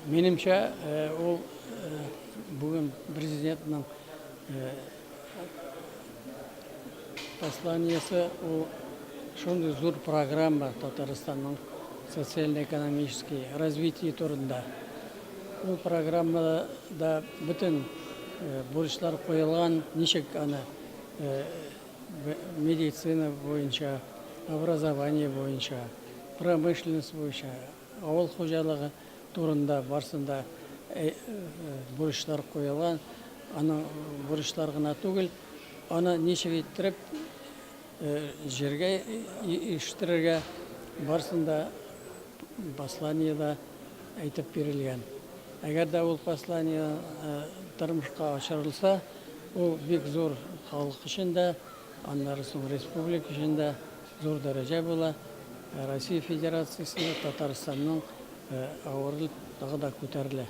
Минемчә, ул бүген президентның посланиесе, ул шундый зур программа Татарстанның социально-экономический развитие турында. Ул программада бөтен бурычлар куелган, ничек аны медицина буенча, образование буенча, промышленность буенча, авыл хуҗалыгы турында барсын да бурычлар куелган. Аның бурычлар гына түгел, аны ничек иттереп җиргә ирештерергә барсын да посланиедә әйтеп бирелгән. Әгәр дә ул послание тормышка ашырылса, ул бик зур халык өчен дә, аннары соң республика өчен дә зур дәрәҗә була. Россия Федерациясендә Татарстанның авыры тагы да күтәрелә.